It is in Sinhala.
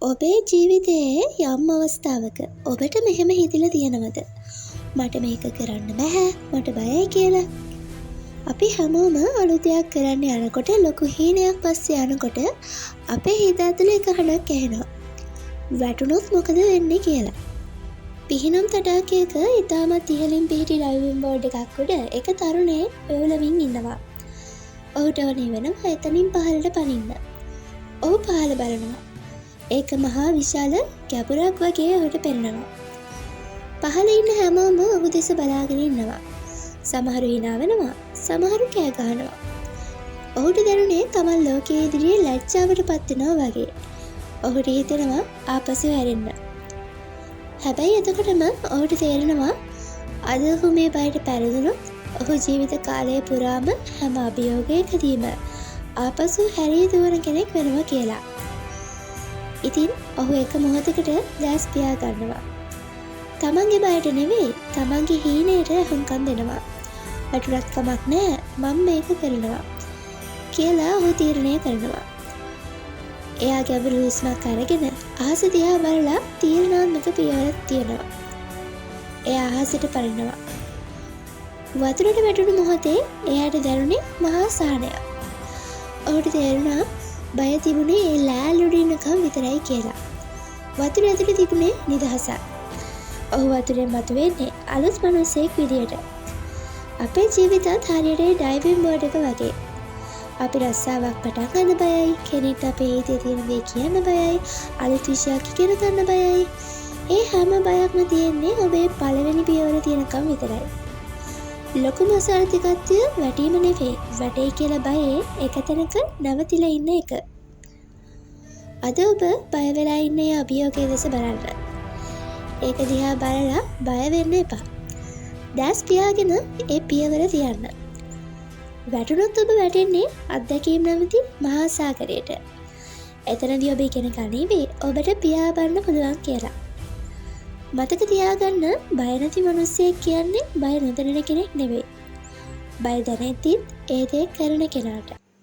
ඔබේ ජීවිතයේ යම් අවස්ථාවක ඔබට මෙහෙම හිතිලා තියෙනවද? මට මේක කරන්න බැහැ, මට බයයි කියලා. අපි හැමෝම අලුත් දෙයක් කරන්න යනකොට, ලොකු හීනයක් පස්සේ යනකොට අපේ හිත ඇතුලේ එක හඬක් ඇහෙනවා. වැටුණොත් මොකද වෙන්නේ කියලා. පිහිනුම් තටාකයක ඉතාමත් ඉහළින් පිහිටි ඩයිවිං බෝඩ් එකක් උඩ එක තරුණයෙක් වෙවුලමින් ඉන්නවා. ඔහුට ඕනේ වෙනවා එතනින් පහළට පනින්න. ඔහු පහළ බලනවා. ඒක මහා විශාල ගැඹුරක් වගේ ඔහුට පෙනෙනවා. පහළ ඉන්න හැමෝම ඔහු දෙස බලාගෙන ඉන්නවා. සමහරු හිනා වෙනවා, සමහරු කෑ ගහනවා. ඔහුට දැනුනේ තමන් ලෝකයේ ඉදිරියේ ලැජ්ජාවට පත් වෙනවා වගේ. ඔහුට හිතෙනවා ආපසු හැරෙන්න. හැබැයි එතකොටම ඔහුට තේරෙනවා අද ඔහු මේ බයට පැරදුනොත් ඔහු ජීවිත කාලය පුරාම හැම අභියෝගයකදීම ආපසු හැරී දුවන කෙනෙක් වෙනවා කියලා. ඉතින් ඔහු එක මොහොතකට දැස් පියා ගන්නවා. තමන්ගේ බයට නෙවෙයි, තමන්ගේ හීනයට ඇහුම්කන් දෙනවා. වැටුණත් කමක් නෑ, මම මේක කරනවා කියලා ඔහු තීරණය කරනවා. එයා ගැඹුරු හුස්මක් අරගෙන අහස දිහා බලලා තීරණාත්මක පියවරක් තියනවා. එයා අහසට පනිනවා. වතුරට වැටුණු මොහොතේ එයාට දැනුනේ මහා සහනයක්. ඔහුට තේරුණා බය තිබුණේ ඒ ලෑල්ල උඩ ඉන්නකම් විතරයි කියලා. වතුර ඇතුලේ තිබුණේ නිදහසක්. ඔහු වතුරෙන් මතුවෙන්නේ අලුත් මනුස්සයෙක් විදියට. අපේ ජීවිතත් හරියට ඒ ඩයිවිං බෝඩ් එක වගේ. අපි රස්සාවක් පටන් ගන්න බයයි, කෙනෙක්ට අපේ හිතේ තියෙන දේ කියන්න බයයි, අලුත් විෂයක් ඉගෙන ගන්න බයයි. ඒ හැම බයක්ම තියෙන්නේ ඔබේ පළවෙනි පියවර තියෙනකම් විතරයි. ලොකුම අසාර්ථකත්වය වැටීම නෙවෙයි, වැටෙයි කියලා බයේ එක තැනක නැවතිලා ඉන්න එක. අද ඔබ බය වෙලා ඉන්න ඒ අභියෝගය දෙස බලන්න. ඒක දිහා බලලා බය වෙන්න එපා. දැස් පියාගෙන ඒ පියවර තියන්න. වැටුණොත් ඔබ වැටෙන්නේ අත්දැකීම් නැමැති මහා සාගරයට. එතනදී ඔබ ඉගෙන ගනීවි ඔබට පියාඹන්න පුළුවන් කියලා. මතක තියාගන්න, බය නැති මිනිස්සෙක් කියන්නේ බය නොදැනෙන කෙනෙක් නෙවෙයි. බය දැනෙද්දිත් ඒ දේ කරන කෙනාට.